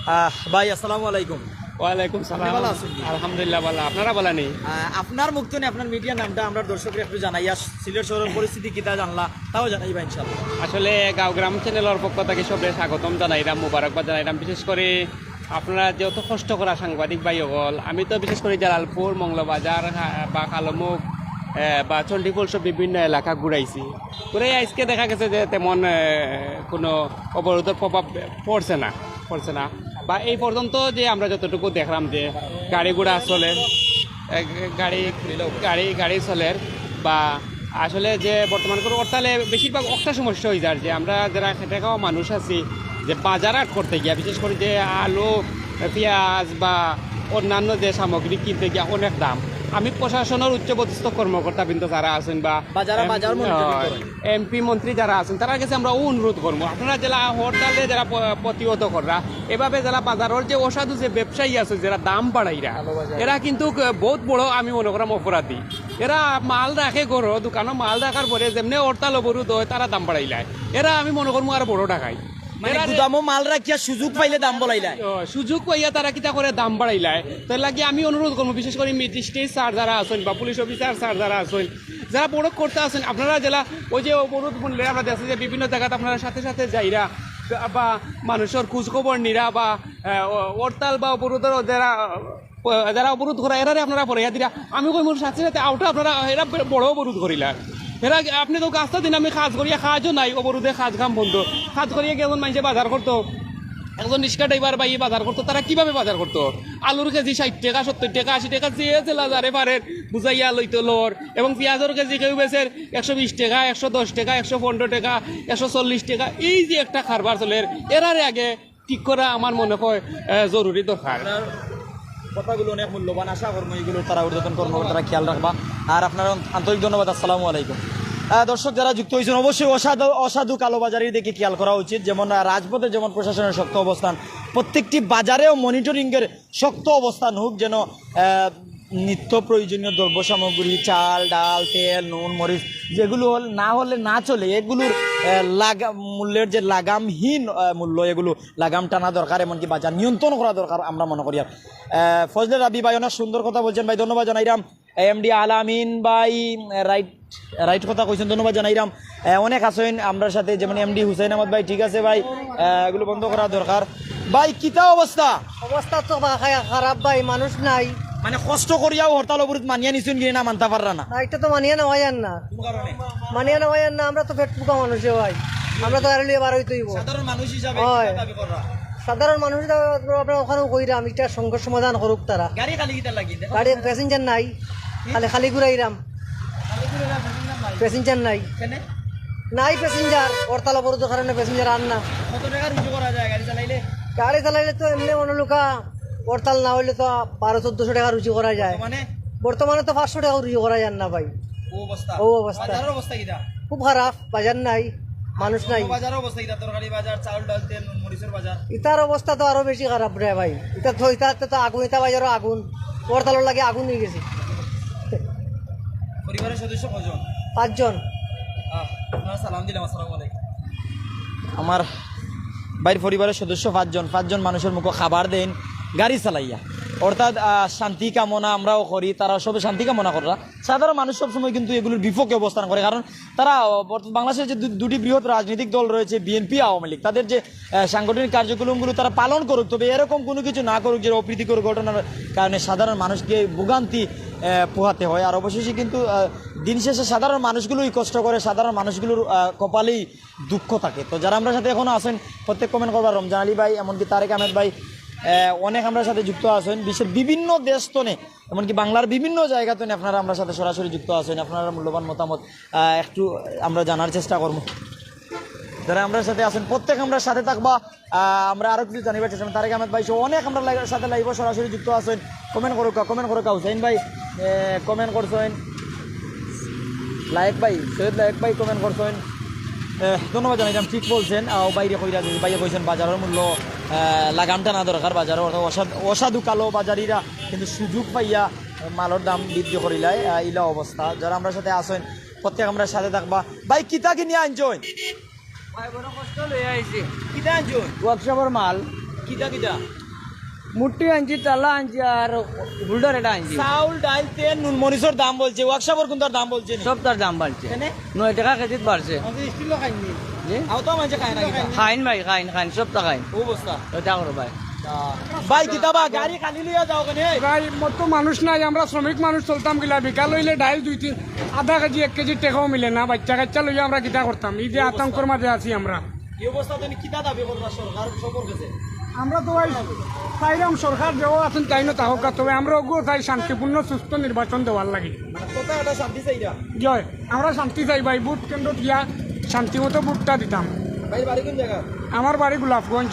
আহ, ভাই, আসসালামু আলাইকুম। ওয়ালাইকুম সালাম। আপনি ভালো আছেন নি? আলহামদুলিল্লাহ, ভালো। আপনারা ভালো নি? আহ, আপনার মুখ তো নেই, আপনার মিডিয়ার নামটা আমরা দর্শকরা একটু জানাই। আর সিলেট শহরের পরিস্থিতি কিতা জানলা, তাও জানাইবা ইনশাআল্লাহ। আসলে গাঁও গ্রাম চ্যানেলের পক্ষ থেকে সবরে স্বাগতম জানাইলাম, মুবারকবাদ জানাইলাম। বিশেষ করে আপনারা যত কষ্ট করা সাংবাদিক ভাই অকল, আমি তো বিশেষ করে জালালপুর, মৌলভীবাজার, আহ, বা কালুমুখ, আহ, বা চণ্ডীপুর সব বিভিন্ন এলাকা ঘুরাইছি। ঘুরে আজকে দেখা গেছে যে তেমন, আহ, কোনো অবরোধের প্রভাব পড়ছে না, পড়ছে না। বা এই পর্যন্ত যে আমরা যতটুকু দেখলাম যে গাড়ি ঘোড়া চলের, আহ, গাড়ি, গাড়ি, গাড়ি চলের, বা আসলে যে বর্তমান করে হরতালে বেশিরভাগ একটা সমস্যা হয়ে যায় যে আমরা যারা খেটে খাওয়া মানুষ আছি, যে বাজার হাট করতে গিয়া, বিশেষ করে যে আলু, পেঁয়াজ বা অন্যান্য যে সামগ্রী কিনতে গিয়া অনেক দাম। আমি প্রশাসনের উচ্চ পদস্থ কর্মকর্তা বৃন্দ যারা আছেন বা বাজারে এম-, বাজার মনিটরিং হয়, করেন। এমপি মন্ত্রী যারা আছেন, তারার কাছে আমরা অনুরোধ করবো, আপনারা যারা হরতালে যারা প-, প্রতিহত কররা, এভাবে যারা বাজারের যে অসাধু যে ব্যবসায়ী আছে, যারা দাম বাড়াইরা, কালোবাজারি। এরা কিন্তু ক-, বহুত বড়, আমি মনে করাম, অপরাধী। এরা মাল রাখে ঘরো, দোকানো মাল রাখার পরে যেমনে হরতাল অবরোধ হয়, তারা দাম বাড়াইলায়। এরা, আমি মনে করমু, আরো বড় ডাকাইত। মানে এরা গুদামো মাল রাখিয়া সুযোগ পাইলে দাম বাড়াইলায়। ও, সুযোগ পাইয়া তারা কিতা করে দাম বাড়াইলায়। তার লাগি আমি অনুরোধ করমু, বিশেষ করে ম্যাজিস্ট্রেট স্যার যারা আছেন বা পুলিশ অফিসার স্যার যারা আছেন, যারা বড় কর্তা আছেন, আপনারা যারা ওই যে অবরোধ শুনলে আমরা দেখছি যে বিভিন্ন জায়গাতে আপনারা সাথে সাথে যাইরা বা মানুষের খোঁজ খবর নিরা বা, আহ, হরতাল বা অবরোধের যারা, আহ, যারা অবরোধ করা, এরারে আপনারা পড়াইয়া দিরা। আমি কইমু সাথে সাথে আউটা আপনারা, এরা বড় অবরোধ করিলা। এরা, আপনি তো গাছটা দিন আমি কাজ করিয়া কাজও নাই, অবরোধে কাজ কাম বন্ধ। কাজ করিয়া গিয়ে এখন মানুষে বাজার করতো, একজন রিক্সা ড্রাইভার বা ই বাজার করতো, তারা কিভাবে বাজার করতো? আলুর কেজি ষাট টাকা, সত্তর টাকা, আশি টাকা, যে জেলা যারে পারের বুঝাইয়া লইতো লর। এবং পেঁয়াজের কেজি কেউ বেচের একশো বিশ টাকা, একশো দশ টাকা, একশো পনেরো টাকা, একশো চল্লিশ টাকা। এই যে একটা কারবার চলের, এরারে আগে ঠিক করা আমার মনে হয়, আহ, জরুরি দরকার। আপনার কথাগুলো অনেক মূল্যবান, আশা করবো এগুলো তারা ঊর্ধ্বতন কর্মকর্তারা খেয়াল রাখবা। আর আপনার আন্তরিক ধন্যবাদ। আসসালামু আলাইকুম। আহ, দর্শক যারা যুক্ত হয়েছেন, অবশ্যই অসাধু, অসাধু কালোবাজারির দিকে খেয়াল করা উচিত। যেমন, আহ, রাজপথে যেমন প্রশাসনের শক্ত অবস্থান, প্রত্যেকটি বাজারেও মনিটরিংয়ের শক্ত অবস্থান হোক, যেন, আহ, নিত্য প্রয়োজনীয় দ্রব্য সামগ্রী, চাল, ডাল, তেল, নুন, মরিচ, যেগুলো হল-, না হলে না চলে, এগুলোর, আহ, লাগা-, মূল্যের যে লাগামহীন, আহ, মূল্য, এগুলো লাগাম টানা দরকার, এমনকি বাজার নিয়ন্ত্রণ করা দরকার, আমরা মনে করি। আর, আহ, ফজলে রাব্বি ভাই অনেক সুন্দর কথা বলছেন ভাই, ধন্যবাদ জানাইরাম। এমডি আলামিন ভাই, আহ, রাইট, রাইট কথা কইছেন, ধন্যবাদ জানাইরাম। আহ, অনেক আছেন আমরার সাথে, যেমন এমডি হুসেন আহমদ ভাই, ঠিক আছে ভাই, আহ, এগুলো বন্ধ করা দরকার। ভাই, কিতা অবস্থা? অবস্থা তো বা-, খা-, খারাপ ভাই, মানুষ নাই। মানে, কষ্ট করিয়াও হরতাল অবরোধ মানিয়া নিছুন গিয়ে না মানতা পাররা না? না, এটা তো মানিয়া নেওয়া যায় না। কোন কারণে? মানিয়া নেওয়া যায় না, আমরা তো পেট ভুকা মানুষ রে ভাই, আমরা তো গাড়ি লইয়া বার হইতে হইব। সাধারণ মানুষ হিসাবে হয়। কিতা দাবি কররা? সাধারণ মানুষ হিসাবে আমরা ওখানেও কইরাম, এটা সংঘর্ষ সমাধান করুক তারা। গাড়ি খালি কিতা লাগি? দেখো গাড়ি তো। প্যাসেঞ্জার নাই, খালি, খালি ঘুরাইরাম। খালি ঘুরাইরাম, প্যাসেঞ্জার নাই। প্যাসেঞ্জার নাই। কেনে? নাই প্যাসেঞ্জার, হরতাল অবরোধের কারণে প্যাসেঞ্জার আর না। কত টাকা রুজি করা যায় গাড়ি চালাইলে? গাড়ি চালাইলে তো এমনি মনে লোকা হরতাল না হইলে তো বারো চোদ্দশো টাকা রুজি করা যায়। মানে? বর্তমানে তো পাঁচশো টাকা রুজি করা যায় না ভাই। ও অবস্থা। ও অবস্থা। বাজারের অবস্থা কিতা? খুব খারাপ, বাজার নাই, মানুষ নাই। বাজারের অবস্থা কিতা? তরকারি বাজার, চাউল, ডাল, তেল, নুন, মরিচের বাজার। ইতার অবস্থা তো আরো বেশি খারাপ রে ভাই। ইতা তো, ইতা তো আগুন, ইতা বাজারও আগুন। হরতালর লাগি আগুন হয়ে গেছে। পরিবারের সদস্য কজন? পাঁচজন। আহ, আপনারা সালাম দিলাম, আসসালামু আলাইকুম। আমার ভাইর পরিবারের সদস্য পাঁচজন, পাঁচজন মানুষের মুখে খাবার দেন গাড়ি চালাইয়া। অর্থাৎ, আহ, শান্তি কামনা আমরাও করি, তারা সবে শান্তি কামনা কররা। সাধারণ মানুষ সবসময় কিন্তু এগুলোর বিপক্ষে অবস্থান করে, কারণ তারা, আহ, বর্ত-, বাংলাদেশের যে দু-, দুটি বৃহৎ রাজনৈতিক দল রয়েছে, বিএনপি, আওয়ামী লীগ, তাদের যে, আহ, সাংগঠনিক কার্যক্রমগুলো তারা পালন করুক, তবে এরকম কোনো কিছু না করুক যে অপ্রীতিকর ঘটনার কারণে সাধারণ মানুষকে ভোগান্তি, আহ, পোহাতে হয়। আর অবশেষে কিন্তু, আহ, দিন শেষে সাধারণ মানুষগুলোই কষ্ট করে, সাধারণ মানুষগুলোর, আহ, কপালেই দুঃখ থাকে। তো যারা আমরার সাথে এখনো আছেন, প্রত্যেক কমেন্ট করবা, রমজান আলী ভাই, এমনকি তারেক আহমেদ ভাই, আহ, অনেক আমরার সাথে যুক্ত আছেন, বিশ্বের বিভিন্ন দেশ তনে, এমনকি বাংলার বিভিন্ন জায়গা তনে আপনারা আমরার সাথে সরাসরি যুক্ত আছেন। আপনারা মূল্যবান মতামত, আহ, একটু আমরা জানার চেষ্টা করবো। যারা আমরার সাথে আছেন, প্রত্যেক আমরার সাথে থাকবা। আহ, আমরা আরো কিছু জানিবার চেষ্টা করবো। তারেক আহমেদ ভাই সহ অনেক আমরার লাই-, সাথে লাইভও সরাসরি যুক্ত আছেন। কমেন্ট করুক, কমেন্ট করুক। হুসাইন ভাই, আহ, কমেন্ট করছেন। লায়েক ভাই, সৈয়দ লায়েক ভাই কমেন্ট করছেন। আহ, ধন্যবাদ জানাইলাম, ঠিক বলছেন। আহ, বাইরে কইরা যে ভাইয়ে কইছেন বাজারের মূল্য, আহ, লাগাম টানা দরকার, বাজারও অসাধু, অসাধু কালো বাজারিরা কিন্তু সুযোগ পাইয়া মালর দাম বৃদ্ধি করিলায়, আহ, ইলা অবস্থা। যারা আমরার সাথে আছেন, প্রত্যেক আমরার সাথে থাকবা। ভাই, কিতা কিনিয়া আনছইন? ভাই, বড় কষ্ট লইয়া আইছি। কিতা আনছইন? ওয়ার্কশপর মাল। কিতা কিতা? মুট্টি আনছি, তালা আনছি, আর হোল্ডার এটা আনছি। চাউল, ডাইল, তেল, নুন, মরিচর দাম বলছে, ওয়ার্কশপর কোনটার দাম বলছে নি? সবটার দাম বাড়ছে। কেনে? নয় টাকা কেজিত বাড়ছে। আমাদের স্টিলও খাইনি। জি? আও তো মানছে খায় না কিতা? খাইন ভাই, খাইন, খাইন, সবটা খাইন। ও অবস্থা। ওটা করো ভাই। ভাই, কিতা বা গাড়ি খালি লইয়া যাও কেনে? ভাই, মতো মানুষ নাই, আমরা শ্রমিক মানুষ, চলতাম কিলা? বিকাল হইলে ডাইল দুই তিন, আধা কেজি, এক কেজি টেকাও মিলে না। বাচ্চা কাচ্চা লইয়া আমরা কিতা করতাম? এই যে আতঙ্কর মাঝে আছি আমরা। এই অবস্থা তুমি কিতা দাবি করবা সরকার সম্পর্কে? আমরা তো ভাই চাইরাম সরকার যেও আছেন তাইন থাকউক্কা, তবে আমরা ওগুলো চাই শান্তিপূর্ণ সুস্থ নির্বাচন দেওয়ার লাগি। মানে কোথায় একটা শান্তি চাইরা? জয়, আমরা শান্তি চাই ভাই, ভোট কেন্দ্রত গিয়া শান্তি মতো ভোটটা দিতাম। ভাই, বাড়ি কোন জায়গা? আমার বাড়ি গোলাপগঞ্জ।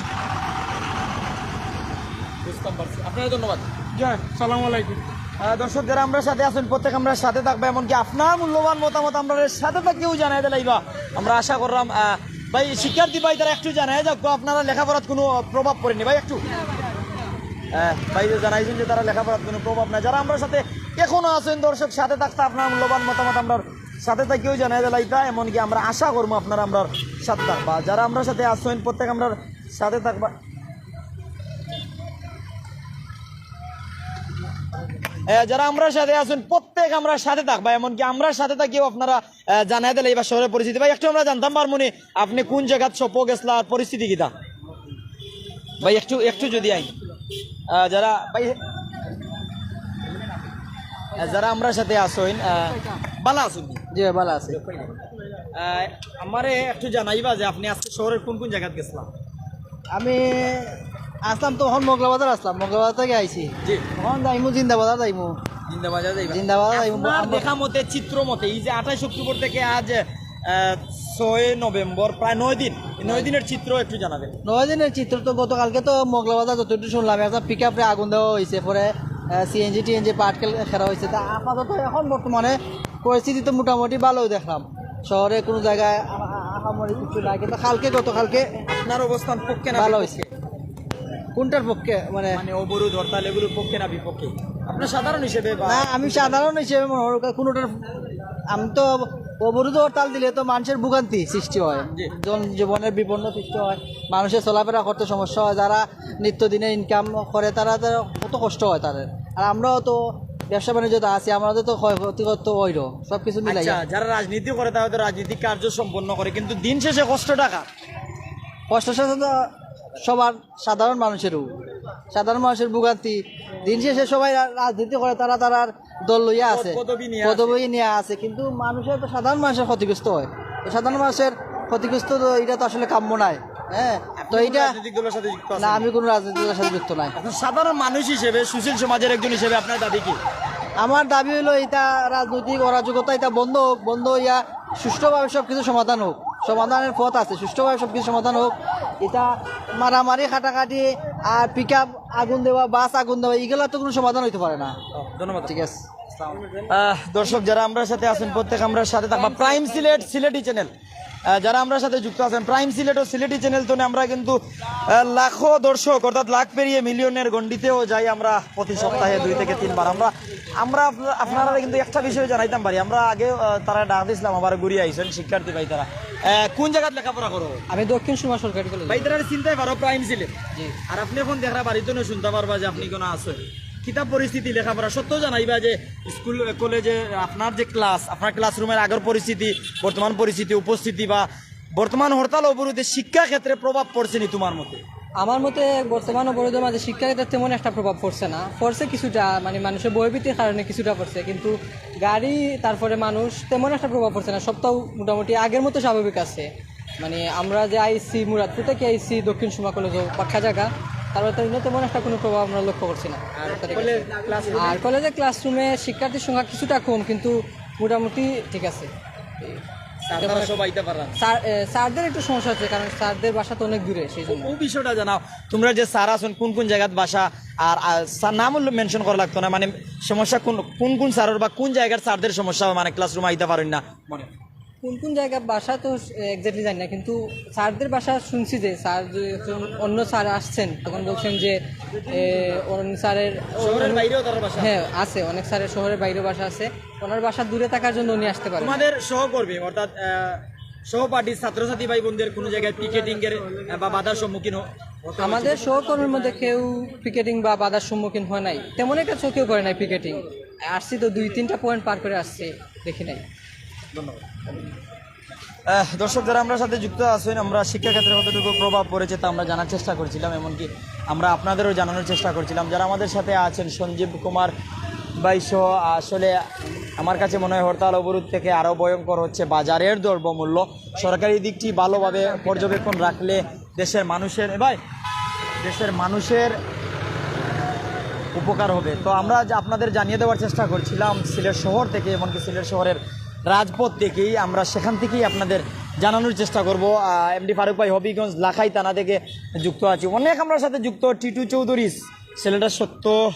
বুঝতাম পারছি। আপনারে ধন্যবাদ। জয়, সালাম আলাইকুম। আহ, দর্শক, যারা আমরার সাথে আছেন, প্রত্যেক আমরার সাথে থাকবা, এমনকি আপনার মূল্যবান মতামত আমরার সাথে থাকিয়াও জানাই দিলাইবা। আমরা আশা করলাম, আহ, ভাই, শিক্ষার্থী ভাই, তারা একটু জানাই যাক, আপনারা লেখাপড়াত কোনো প্রভাব পড়েনি ভাই? একটু, আহ, ভাই যে জানাইছেন যে তারা লেখাপড়াত কোনো প্রভাব নাই। যারা আমরার সাথে এখনো আছেন, দর্শক, সাথে থাকতে আপনার মূল্যবান মতামত আমরার সাথে থাকিয়াও জানাই দিলাইতা, এমনকি আমরা আশা করবো আপনারা আমরার সাথে থাকবা। যারা আমরার সাথে আছেন, প্রত্যেক আমরার সাথে থাকবা। এ, যারা আমরার সাথে আছেন, প্রত্যেক আমরার সাথে থাকবা, এমনকি আমরার সাথে থাকিয়াও আপনারা, এ, জানাই দিলাইবা শহরের পরিস্থিতি। ভাই, একটু আমরা জানতাম পারমু নি, আপনি কোন জায়গাত শপও গেছলা আর পরিস্থিতি কিতা? ভাই, একটু, একটু যদি আইন, আহ, যারা ভাই, আহ, যারা আমরার সাথে আছেন, আহ, ভালা আছেন? জি, ভালা আছি। আহ, আমারে একটু জানাইবা যে আপনি আজকে শহরের কোন কোন জায়গাত গেছলা? আমি আসলাম তো, অখন মগলাবাজার আসলাম, মগলাবাজার থাকি আইছি। জি। অখন যাইমু জিন্দাবাজার যাইমু। জিন্দাবাজার যাইবা? জিন্দাবাজার যাইমু। আপনার দেখা মতে, চিত্র মতে, এই যে আঠাইশ অক্টোবর থেকে আজ, আহ, ছয় নভেম্বর, প্রায় নয় দিন, এই নয় দিনের চিত্র একটু জানাবেন। নয় দিনের চিত্র তো গতকালকে তো মগলাবাজার যতটুকু শুনলাম, একটা পিক আপে আগুন দেওয়া হয়েছে, পরে, আহ, সিএনজি টিএনজি পাটকেল খেলা হয়েছে। তা আপাতত এখন বর্তমানে পরিস্থিতি তো মোটামুটি ভালোই দেখলাম, শহরে কোনো জায়গায় আ-, আ-, আহামরি কিছু নাই, কিন্তু কালকে, গতকালকে আপনার অবস্থান পক্ষে না ভালো বিপক্ষে? হয়েছে। কোনটার পক্ষে? মানে, মানে অবরোধ হরতাল এগুলোর পক্ষে না বিপক্ষে? আপনার সাধারণ হিসেবে বা না, আমি সাধারণ হিসেবে মনে করি কোনোটার, আমি তো অবরোধ হরতাল দিলে তো মানুষের ভোগান্তি সৃষ্টি হয়, জি। জনজীবনের বিপন্ন সৃষ্টি হয়, মানুষের চলাফেরা করতে সমস্যা হয়, যারা নিত্যদিনে ইনকাম করে তারা তো কত কষ্ট হয় তাদের। আর আমরাও তো ব্যবসা বাণিজ্যতে আছি, আমাদের তো ক্ষয়ক্ষতি করতে হইল সব কিছু মিলাইয়া। আচ্ছা, যারা রাজনীতি করে তারা তো রাজনৈতিক কার্য সম্পন্ন করে, কিন্তু দিন শেষে কষ্ট টাকা কষ্ট সাথে তো সবার সাধারণ মানুষেরও, সাধারণ মানুষের ভোগান্তি। দিন শেষে সবাই রা- রাজনীতি করে, তারা তারার দল লইয়া আছে, পদবি নিয়ে আছে। পদবি নিয়ে আছে, কিন্তু মানুষের তো সাধারণ মানুষের ক্ষতিগ্রস্ত হয়। তো সাধারণ মানুষের ক্ষতিগ্রস্ত তো এটা তো আসলে কাম্য নয়। হ্যাঁ, তো কোনো এটা রাজনৈতিক দলের সাথে যুক্ত না, আছেন? আমি কোনো রাজনৈতিক দলের সাথে যুক্ত নাই। এখন সাধারণ মানুষ হিসেবে, সুশীল সমাজের একজন হিসেবে আপনার দাবি কি? আমার দাবি হলো এটা রাজনৈতিক অরাজকতা এটা বন্ধ হোক, বন্ধ হইয়া সুষ্ঠুভাবে সব কিছু সমাধান হোক, সমাধানের পথ আছে, সুষ্ঠুভাবে সব কিছু সমাধান হোক। এটা মারামারি, কাটাকাটি আর পিক আপ আগুন দেওয়া, বাস আগুন দেওয়া, এগুলা তো কোনো সমাধান হইতে পারে না। ধন্যবাদ। ঠিক আছে। আহ, দর্শক যারা আমরার সাথে আছেন, প্রত্যেক আমরার সাথে থাকবা প্রাইম সিলেট, সিলেটি চ্যানেল। আহ, যারা আমরার সাথে যুক্ত আছেন প্রাইম সিলেট ও সিলেটি চ্যানেল তো আমরা কিন্তু আহ, লাখো দর্শক, অর্থাৎ লাখ পেরিয়ে মিলিয়নের গণ্ডিতেও যাই আমরা প্রতি সপ্তাহে দুই থেকে তিনবার। আমরা আমরা আপনারা কিন্তু একটা বিষয় জানাইতাম পারি, আমরা আগে আহ, তারা ডাক দিছিলাম, আবার ঘুরিয়া আইছেন শিক্ষার্থী ভাই তারা। আহ, কোন জায়গাত লেখাপড়া করো? আমি দক্ষিণ সুরমা সরকারি কলেজ। ভাই তারা চিনতে পারো প্রাইম সিলেট। জি। আর আপনি এখন দেখরা বাড়িতে না শুনতে পারবা যে আপনি কোনো আছেন। কিতা পরিস্থিতি লেখাপড়া সত্য জানাইবা যে স্কুল কলেজে আপনার যে ক্লাস, আপনার ক্লাসরুমের আগের পরিস্থিতি, বর্তমান পরিস্থিতি, উপস্থিতি বা বর্তমান হরতাল অবরোধে শিক্ষা ক্ষেত্রে প্রভাব পড়ছে নি তোমার মতে? আমার মতে বর্তমান অবরোধের মাঝে শিক্ষাক্ষেত্রে তেমন একটা প্রভাব পড়ছে না, পড়ছে কিছুটা, মানে মানুষের ভয়ভীতির কারণে কিছুটা পড়ছে, কিন্তু গাড়ি তারপরে মানুষ তেমন একটা প্রভাব পড়ছে না, সবটাও মোটামুটি আগের মতো স্বাভাবিক আছে। মানে আমরা যে আইসি মুরাদপুর থেকে আইসি দক্ষিণ সুরমা কলেজও পাক্কা জায়গা, তারপরে তো এমনি তেমন একটা কোনো প্রভাব আমরা লক্ষ্য করছি না। আর কলেজ ক্লাসরুমে আর কলেজের ক্লাসরুমে শিক্ষার্থীর সংখ্যা কিছুটা কম, কিন্তু মোটামুটি ঠিক আছে। স্যার তারা সব আইতে পারেন? স্যার এ, স্যারদের একটু সমস্যা হচ্ছে, কারণ স্যারদের বাসা তো অনেক দূরে, সেই জন্য। ও বিষয়টা জানাও, তোমরা যে স্যার আছেন কোন কোন জায়গাত বাসা, আর আর স্যার নাম মেনশন করা লাগতো না, মানে সমস্যা কোন কোন কোন স্যারের বা কোন জায়গার স্যারদের সমস্যা হয়, মানে ক্লাসরুমে আইতে পারেন না? মানে কোন কোন জায়গা বাসা তো এক্স্যাক্টলি জানি না, কিন্তু স্যারদের বাসা শুনছি যে স্যার যে একজন অন্য স্যার আসছেন, তখন বলছেন যে এ, অন্য স্যারের শহরের বাইরেও তার বাসা? হ্যাঁ আছে, অনেক স্যারের শহরের বাইরেও বাসা আছে। ওনার বাসা দূরে থাকার জন্য উনি আসতে পারেন না। তোমাদের সহকর্মী অর্থাৎ আহ, সহপাঠী ছাত্রছাত্রী ভাই বোনদের কোনো জায়গায় পিকেটিং এর আহ, বা বাধার সম্মুখীন হ- হতে হয়েছে? আমাদের সহকর্মীর মধ্যে কেউ পিকেটিং বা বাধার সম্মুখীন হয় নাই, তেমন একটা চোখেও পড়ে নাই পিকেটিং। আসছি তো দুই তিনটা পয়েন্ট পার করে আসছি, দেখি নাই। আহ, দর্শক যারা আমরার সাথে যুক্ত আছেন, আমরা শিক্ষাক্ষেত্রে কতটুকু প্রভাব পড়েছে তা আমরা জানার চেষ্টা করছিলাম। এমনকি আমরা আপনাদেরও জানানোর চেষ্টা করছিলাম। যারা আমাদের সাথে আছেন, সঞ্জীব কুমার ভাই সহ, আসলে আমার কাছে মনে হয় হরতাল অবরোধ থেকে আরও ভয়ঙ্কর হচ্ছে বাজারের দ্রব্যমূল্য। সরকারি দিকটি ভালোভাবে পর্যবেক্ষণ রাখলে দেশের মানুষের, এ ভাই, দেশের মানুষের উপকার হবে। তো আমরা আজ আপনাদের জানিয়ে দেওয়ার চেষ্টা করছিলাম সিলেট শহর থেকে, এমনকি সিলেট শহরের রাজপথ থেকেই আমরা সেখান থেকেই আপনাদের জানানোর চেষ্টা করব। এমডি ফারুক ভাই হবিগঞ্জ লাখাই থানা থেকে যুক্ত আছি, অনেক আমরার সাথে যুক্ত টিটু চৌধুরী। ছেলেটা সত্য,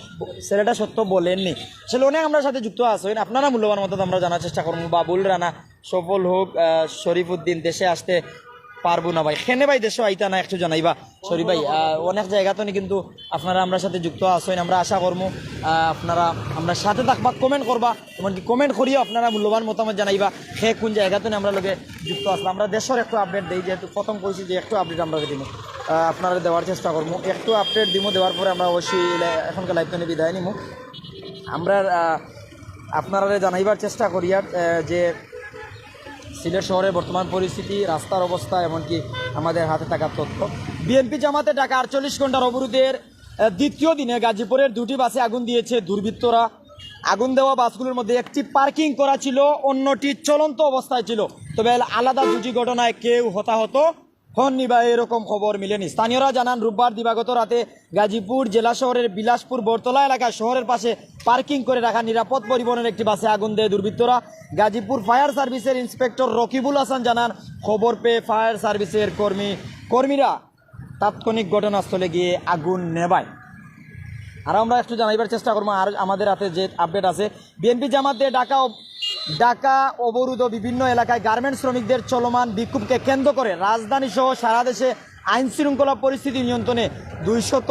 ছেলেটা সত্য বলেননি। আসলে অনেক আমরার সাথে যুক্ত আছেন, আপনারা মূল্যবান মতামত আমরা জানার চেষ্টা করবো। বাবুল রানা, সফল হোক, আহ, শরীফুদ্দিন, দেশে আসতে পারবো না ভাই। কেনে ভাই দেশে আইতা না একটু জানাইবা। সরি ভাই, আহ, অনেক জায়গা তো নি কিন্তু আপনারা আমরার সাথে যুক্ত আছেন, আমরা আশা করবো আহ, আপনারা আমরার সাথে থাকবা, কমেন্ট করবা, এমনকি কমেন্ট করিয়া আপনারা মূল্যবান মতামত জানাইবা। কে কোন জায়গা তো নি আমরার লগে যুক্ত আসলা, আমরা দেশের একটু আপডেট দেই, যেহেতু প্রথম পরিস্থিতি একটু আপডেট আমরা দিমু, আহ, আপনারা দেওয়ার চেষ্টা করবো, একটু আপডেট দিমু, দেওয়ার পরে আমরা অবশ্যই লে- এখনকার লাইভ তো নি বিদায় নিমু। আমরা আহ, আপনারা জানাইবার চেষ্টা করিয়ার আহ, যে সিলেট শহরের বর্তমান পরিস্থিতি, রাস্তার অবস্থা, এমনকি আমাদের হাতে থাকা তথ্য। বিএনপি জামাতে ডাকা আটচল্লিশ ঘন্টার অবরোধের আহ, দ্বিতীয় দিনে গাজীপুরের দুটি বাসে আগুন দিয়েছে দুর্বৃত্তরা। আগুন দেওয়া বাসগুলোর মধ্যে একটি পার্কিং করা ছিল, অন্যটি চলন্ত অবস্থায় ছিল। তবে আলাদা দুটি ঘটনায় কেউ হতাহত হননি বা এরকম খবর মিলেনি। স্থানীয়রা জানান, রোববার দিবাগত রাতে গাজীপুর জেলা শহরের বিলাসপুর বটতলা এলাকায় শহরের পাশে পার্কিং করে রাখা নিরাপদ পরিবহনের একটি বাসে আগুন দেয় দুর্বৃত্তরা। গাজীপুর ফায়ার সার্ভিসের ইন্সপেক্টর রকিবুল হাসান জানান, খবর পেয়ে ফায়ার সার্ভিসের কর্মী কর্মীরা তাৎক্ষণিক ঘটনাস্থলে গিয়ে আগুন নেভায়। আর আমরা একটু জানাইবার চেষ্টা করবো, আর আমাদের হাতে যে আপডেট আছে, বিএনপি জামাতে ঢাকা অব- ঢাকা অবরুদ্ধ বিভিন্ন এলাকায় গার্মেন্টস শ্রমিকদের চলমান বিক্ষোভকে কেন্দ্র করে রাজধানী সহ সারা দেশে আইন শৃঙ্খলা পরিস্থিতি নিয়ন্ত্রণে দুইশত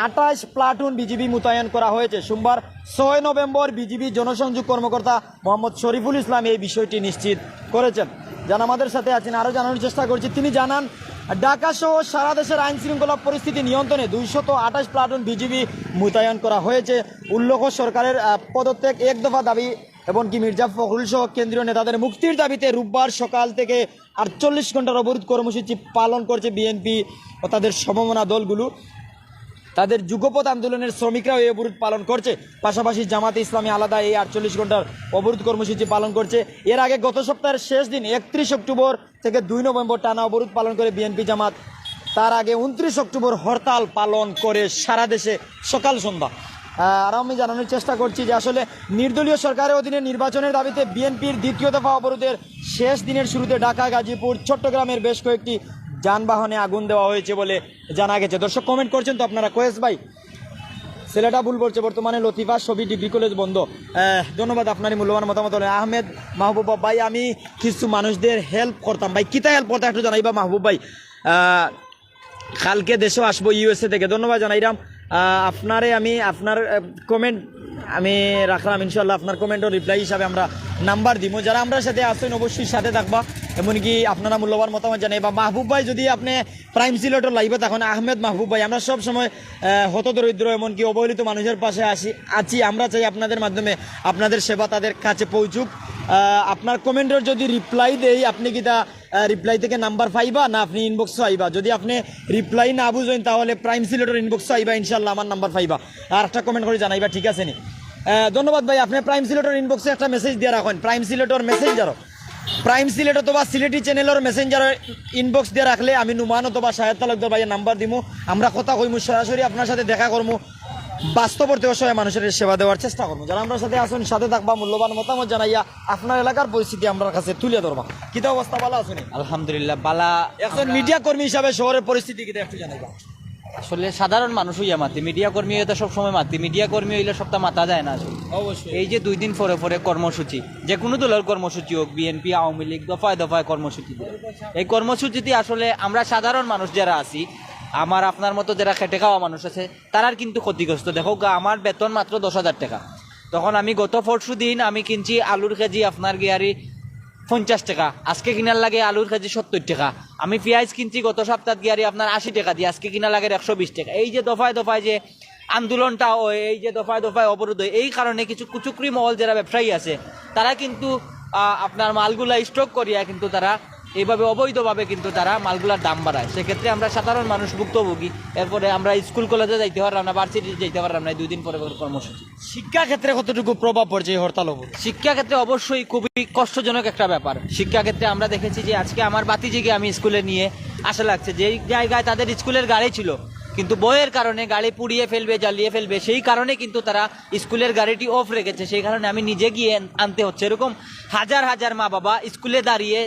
আঠাশ প্লাটুন বিজিবি মোতায়েন করা হয়েছে। সোমবার ছয় নভেম্বর বিজিবি জনসংযোগ কর্মকর্তা মোহাম্মদ শরীফুল ইসলাম এই বিষয়টি নিশ্চিত করেছেন। যারা আমাদের সাথে আছেন, আরও জানানোর চেষ্টা করছি। তিনি জানান, ঢাকা সহ সারা দেশের আইন শৃঙ্খলা পরিস্থিতি নিয়ন্ত্রণে দুইশত আঠাশ প্লাটুন বিজিবি মোতায়েন করা হয়েছে। উল্লেখ্য, সরকারের আহ, পদত্যাগ, এক দফা দাবি, এমনকি মির্জা ফখরুল সহ কেন্দ্রীয় নেতাদের মুক্তির দাবিতে রোববার সকাল থেকে আটচল্লিশ ঘন্টার অবরোধ কর্মসূচি পালন করছে বিএনপি ও তাদের সমমনা দলগুলো। তাদের যুগপৎ আন্দোলনের শ্রমিকরাও এই অবরোধ পালন করছে। পাশাপাশি জামাতে ইসলামী আলাদা এই আটচল্লিশ ঘন্টার অবরোধ কর্মসূচি পালন করছে। এর আগে গত সপ্তাহের শেষ দিন একত্রিশ অক্টোবর থেকে দুই নভেম্বর টানা অবরোধ পালন করে বিএনপি জামাত। তার আগে ঊনত্রিশ অক্টোবর হরতাল পালন করে সারা দেশে সকাল সন্ধ্যা। আহ, আর আমি জানানোর চেষ্টা করছি যে আসলে নির্দলীয় সরকারের অধীনে নির্বাচনের দাবিতে বিএনপির দ্বিতীয় দফা অবরোধের শেষ দিনের শুরুতে ঢাকা, গাজীপুর, চট্টগ্রামের বেশ কয়েকটি যানবাহনে আগুন দেওয়া হয়েছে বলে জানা গেছে। দর্শক কমেন্ট করছেন তো আপনারা, কয়েস ভাই, ছেলেটা ভুল বলছে, বর্তমানে লতিফা ছবি ডিগ্রি কলেজ বন্ধ। আহ, ধন্যবাদ আপনার এই মূল্যবান মতামত। হলে আহমেদ মাহবুব ভাই, আমি কিছু মানুষদের হেল্প করতাম ভাই, কিতা হেল্প করতাম একটু জানাইবা মাহবুব ভাই। আহ, কালকে দেশও আসবো ইউএসএ থেকে, ধন্যবাদ জানাইরাম। আহ, আপনারে আমি আপনার কমেন্ট আমি রাখলাম, ইনশাল্লাহ আপনার কমেন্টর রিপ্লাই হিসাবে আমরা নাম্বার দিব। যারা আমরার সাথে আছেন অবশ্যই সাথে থাকবা, এমনকি আপনারা মূল্যবান মতামত জানাইবা। মাহবুব ভাই, যদি আপনি প্রাইম সিলেটর লাইভে তখন আহমেদ মাহবুব ভাই, আমরা সব সময় আহ, হতদরিদ্র এমনকি অবহেলিত মানুষের পাশে আসি আছি। আমরা চাই আপনাদের মাধ্যমে আপনাদের সেবা তাদের কাছে পৌঁছুক। আহ, আপনার কমেন্টর যদি রিপ্লাই দেই, আপনি কিতা রিপ্লাই থেকে নাম্বার পাইবা না আপনি ইনবক্সও আইবা? যদি আপনি রিপ্লাই না বুঝেন তাহলে প্রাইম সিলেটর ইনবক্সও আইবা, ইনশাল্লাহ আমার নাম্বার পাইবা। আর একটা কমেন্ট করে জানাইবা, ঠিক আছে নি? আহ, ধন্যবাদ ভাই। আপনি প্রাইম সিলেটর ইনবক্সে একটা মেসেজ দিয়ে রাখেন, প্রাইম সিলেটর মেসেঞ্জারও, প্রাইম সিলেট অথবা সিলেটি চ্যানেলর মেসেঞ্জারও ইনবক্স দিয়ে রাখলে আমি নুমান অথবা শাহেদ তালুকদার ভাইয়ের নাম্বার দিমু। আমরা কথা কইমু, সরাসরি আপনার সাথে দেখা করমু, বাস্তব অর্থে অসহায় মানুষের সেবা দেওয়ার চেষ্টা করমু। যারা আমরার সাথে আছেন, সাথে থাকবা, মূল্যবান মতামত জানাইয়া আপনার এলাকার পরিস্থিতি আমরার কাছে তুলে ধরবা। কিতা অবস্থা, ভালা আছনি? আলহামদুলিল্লাহ, ভালা। একজন মিডিয়া কর্মী হিসাবে শহরের পরিস্থিতি কিতা একটু জানাইবা? আসলে সাধারণ মানুষ হইয়া মাতি, মিডিয়া কর্মী হইয়া তো সবসময় মাতি, মিডিয়া কর্মী হইলে সবটা মাতা যায় না আসলে। অবশ্যই। এই যে দুই দিন পরে পরে কর্মসূচি, যে কোনো দলের কর্মসূচি হোক, বিএনপি, আওয়ামী লীগ, দফায় দফায় কর্মসূচি দেয়। এই কর্মসূচিতে আসলে আমরা সাধারণ মানুষ যারা আছি, আমার আপনার মতো যারা খেটে খাওয়া মানুষ আছে, তারার কিন্তু ক্ষতিগ্রস্ত। দেখো গা, আমার বেতন মাত্র দশ হাজার টাকা। তখন আমি গত পরশু দিন আমি কিনছি আলুর কেজি আপনার গিয়ারি পঞ্চাশ টাকা, আজকে কিনার লাগে আলুর কেজি সত্তর টাকা। আমি পিয়াইজ কিনছি গত সপ্তাহ গিয়ারি আপনার আশি টাকা দিয়া, আজকে কিনা লাগে একশো বিশ টাকা। এই যে দফায় দফায় যে আন্দোলনটা হয়, এই যে দফায় দফায় অবরোধ হয়, এই কারণে কিছু কুচক্রি মহল যারা ব্যবসায়ী আছে, তারা কিন্তু আহ, আপনার মালগুলা স্টক করিয়া কিন্তু তারা এইভাবে অবৈধভাবে কিন্তু তারা মালগুলার দাম বাড়ায়। সেক্ষেত্রে আমরা সাধারণ মানুষ ভুক্তভোগী। এরপরে আমরা স্কুল কলেজে যাইতে পারলাম না, ভার্সিটি যাইতে পারলাম না, এই দুই দিন পরে পরে কর্মসূচি। শিক্ষা ক্ষেত্রে কতটুকু প্রভাব পড়ছে এই হরতাল অবরোধ? শিক্ষা ক্ষেত্রে অবশ্যই খুবই কষ্টজনক একটা ব্যাপার। শিক্ষা ক্ষেত্রে আমরা দেখেছি যে আজকে আমার বাতিজিকে আমি স্কুলে নিয়ে আসা লাগছে, যেই জায়গায় তাদের স্কুলের গাড়ি ছিল, কিন্তু ভয়ের কারণে গাড়ি পুড়িয়ে ফেলবে, জ্বালিয়ে ফেলবে, সেই কারণে কিন্তু তারা স্কুলের গাড়িটি অফ রেখেছে, সেই কারণে আমি নিজে গিয়ে আন-, আনতে হচ্ছে। এরকম হাজার হাজার মা বাবা স্কুলে দাঁড়িয়ে,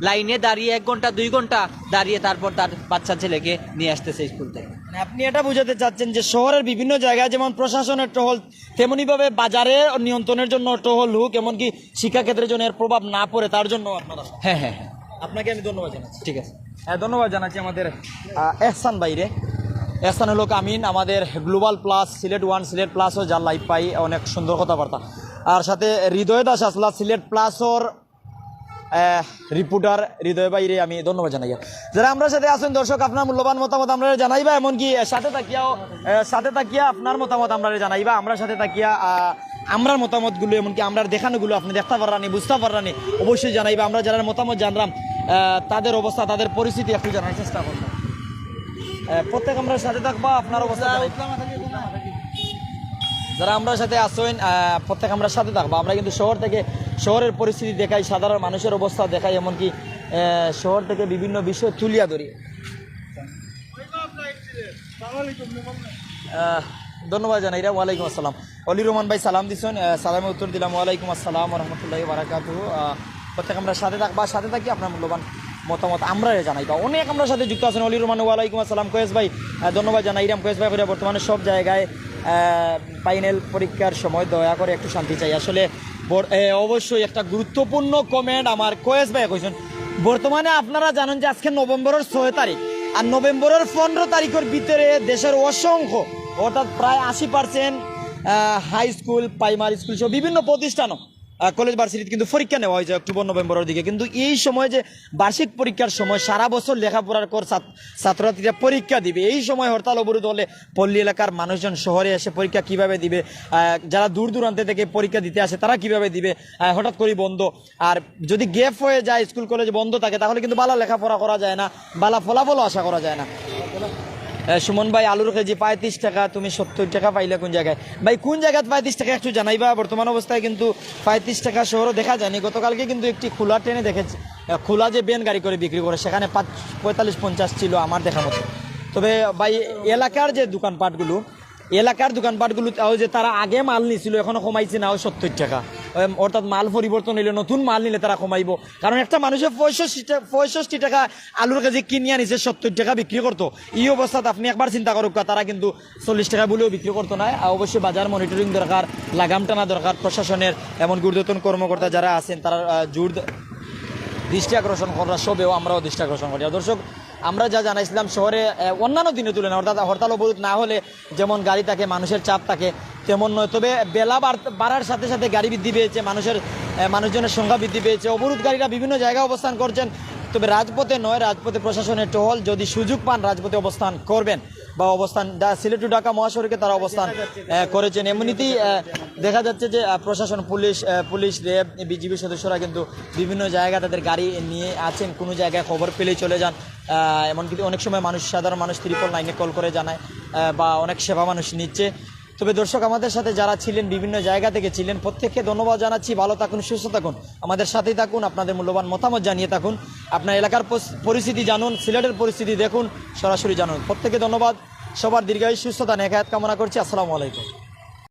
লাইনে দাঁড়িয়ে এক ঘন্টা দুই ঘন্টা দাঁড়িয়ে তারপর তার বাচ্চা ছেলেকে নিয়ে আসতেছে স্কুল থেকে। মানে, আপনি এটা বুঝাতে চাচ্ছেন যে শহরের বিভিন্ন জায়গায় যেমন প্রশাসনের টহল, তেমনিভাবে বাজারে নিয়ন্ত্রণের জন্য টহল হোক, এমনকি শিক্ষাক্ষেত্রের জন্য এর প্রভাব না পড়ে, তার জন্য আপনারা। হ্যাঁ, হ্যাঁ, হ্যাঁ। আপনাকে আমি ধন্যবাদ জানাচ্ছি। ঠিক আছে। হ্যাঁ, ধন্যবাদ জানাচ্ছি আমাদের আহ, এহসান ভাইরে। এহসান হলো আমিন আমাদের গ্লোবাল প্লাস, সিলেট ওয়ান, সিলেট প্লাসও যার লাইভ পাই, অনেক সুন্দর কথাবার্তা। আর সাথে হৃদয় দাস আসলা, সিলেট প্লাসর রিপোর্টার হৃদয় ভাইরে আমি ধন্যবাদ জানাই। যারা আমরার সাথে আছেন দর্শক, আপনার মূল্যবান মতামত আমরারে জানাইবা, এমনকি আহ, সাথে থাকিয়াও আহ, সাথে থাকিয়া আপনার মতামত আমরারে জানাইবা। আমরার সাথে থাকিয়া আহ, আমরার মতামতগুলো, এমনকি আমরার দেখানোগুলো আপনি দেখতে পাররানি, বুঝতে পাররানি, অবশ্যই জানাইবা। আমরা যারা মতামত জানলাম আহ, তাদের অবস্থা, তাদের পরিস্থিতি একটু জানার চেষ্টা করবো। আহ, প্রত্যেক আমরার সাথে থাকবা, আপনার অবস্থা জানাইবা। যারা আমরার সাথে আছেন আহ, প্রত্যেক আমরার সাথে থাকবা। আমরা কিন্তু শহর থেকে, শহরের পরিস্থিতি দেখাই, সাধারণ মানুষের অবস্থা দেখাই, এমনকি আহ, শহর থেকে বিভিন্ন বিষয় তুলিয়া ধরি। আহ, ধন্যবাদ জানাইরা। ওয়ালাইকুম আসসালাম। অলি রহমান ভাই সালাম দিছেন, আহ, সালামে উত্তর দিলাম, ওয়ালাইকুম আসসালাম ওয়া রাহমাতুল্লাহি ওয়া বারাকাতুহু। আহ, প্রত্যেক আমরার সাথে থাকবা, সাথে থাকি আপনার মূল্যবান মতামত আমরারে জানাইবা। অনেক আমরার সাথে যুক্ত আছেন অলি রহমান, ওয়ালাইকুম আসসালাম। কয়েস ভাই, আহ, ধন্যবাদ জানাইরাম। কয়েস ভাই, বর্তমানে সব জায়গায় আহ, ফাইনাল পরীক্ষার সময় দয়া করে একটু শান্তি চাই। আসলে বর-, এ, অবশ্যই একটা গুরুত্বপূর্ণ কমেন্ট আমার কয়েস ভাই কইছেন। বর্তমানে আপনারা জানেন যে আজকে নভেম্বরের ছয় তারিখ, আর নভেম্বরের পনেরো তারিখের ভিতরে দেশের অসংখ্য, অর্থাৎ প্রায় আশি percent high school, primary school সহ বিভিন্ন প্রতিষ্ঠানও, আহ, কলেজ ভার্সিটিতে কিন্তু পরীক্ষা নেওয়া হয়েছে অক্টোবর নভেম্বরের দিকে। কিন্তু এই সময় যে বার্ষিক পরীক্ষার সময়, সারা বছর লেখাপড়ার কর ছাত-, ছাত্রছাত্রীরা পরীক্ষা দিবে, এই সময় হরতাল অবরোধ হলে পল্লী এলাকার মানুষজন শহরে এসে পরীক্ষা কিভাবে দিবে, আহ, যারা দূর দূরান্ত থেকে পরীক্ষা দিতে আসে তারা কিভাবে দিবে, আহ, হঠাৎ করেই বন্ধ। আর যদি গ্যাপ হয়ে যায়, স্কুল কলেজ বন্ধ থাকে, তাহলে কিন্তু ভালা লেখাপড়া করা যায় না, ভালা ফলাফলও আশা করা যায় না। এ, সুমন ভাই, আলুর কেজি পঁয়ত্রিশ টাকা, তুমি সত্তর টাকা পাইলে কোন জায়গায়? ভাই, কোন জায়গাত পঁয়ত্রিশ টাকা একটু জানাইবা? বর্তমান অবস্থায় কিন্তু পঁয়ত্রিশ টাকা শহরও দেখা যায়নি। গতকালকে কিন্তু একটি খোলা ট্রেনে দেখেছি, এ, খোলা যে ভ্যান গাড়ি করে বিক্রি করে, সেখানে পাঁচ, পঁয়তাল্লিশ পঞ্চাশ ছিল আমার দেখা মতো। তবে ভাই, এলাকার যে দোকানপাটগুলো, এলাকার দোকানপাটগুলো তাও যে তারা আগে মাল নিছিল, এখনো কমাইছে না, ওই সত্তর টাকা। এম, অর্থাৎ মাল পরিবর্তন হইলে, নতুন মাল নিলে তারা কমাইবো। কারণ একটা মানুষে পঁয়ষট্টি টা-, পঁয়ষট্টি টাকা আলুর কেজি কিনিয়া নিছে সত্তর টাকা বিক্রি করতো। এই অবস্থাত আপনি একবার চিন্তা করুক, তারা কিন্তু চল্লিশ টাকা বলেও বিক্রি করতো না। আর অবশ্যই বাজার মনিটরিং দরকার, লাগাম টানা দরকার প্রশাসনের, এমনকি ঊর্ধ্বতন কর্মকর্তা যারা আছেন তারা, আহ, জোর দ-, দৃষ্টি আকর্ষণ করা সবেও আমরাও দৃষ্টি আকর্ষণ করি। আর দর্শক, আমরা যা জানাইছিলাম শহরে, আহ, অন্যান্য দিনের তুলনায়, অর্থাৎ হরতাল অবরোধ না হলে যেমন গাড়ি থাকে, মানুষের চাপ থাকে, তেমন নয়। তবে বেলা বাড়-, বাড়ার সাথে সাথে গাড়ি বৃদ্ধি পেয়েছে, মানুষের, আহ, মানুষজনের সংখ্যা বৃদ্ধি পেয়েছে। অবরোধকারীরা বিভিন্ন জায়গায় অবস্থান করছেন, তবে রাজপথে নয়, রাজপথে প্রশাসনের টহল। যদি সুযোগ পান, রাজপথে অবস্থান করবেন বা অবস্থান ডা-, সিলেট টু ঢাকা মহাসড়কে তারা অবস্থান, আহ, করেছেন। এমনিতেই, আহ, দেখা যাচ্ছে যে, আহ, প্রশাসন, পুলিশ, আহ, পুলিশ, র‍্যাব, বিজিবি সদস্যরা কিন্তু বিভিন্ন জায়গায় তাদের গাড়ি নিয়ে আছেন, কোনো জায়গায় খবর পেলেই চলে যান। আহ, এমনকি অনেক সময় মানুষ, সাধারণ মানুষ ট্রিপল নাইনে কল করে জানায়, আহ, বা অনেক সেবা মানুষ নিচ্ছে। তবে দর্শক, আমাদের সাথে যারা ছিলেন, বিভিন্ন জায়গা থেকে ছিলেন, প্রত্যেককে ধন্যবাদ জানাচ্ছি। ভালো থাকুন, সুস্থ থাকুন, আমাদের সাথেই থাকুন, আপনাদের মূল্যবান মতামত জানিয়ে থাকুন। আপনার এলাকার পস-, পরিস্থিতি জানুন, সিলেটের পরিস্থিতি দেখুন, সরাসরি জানুন। প্রত্যেককে ধন্যবাদ, সবার দীর্ঘায়ু সুস্থতা নেখায়াত কামনা করছি। আসসালামু আলাইকুম।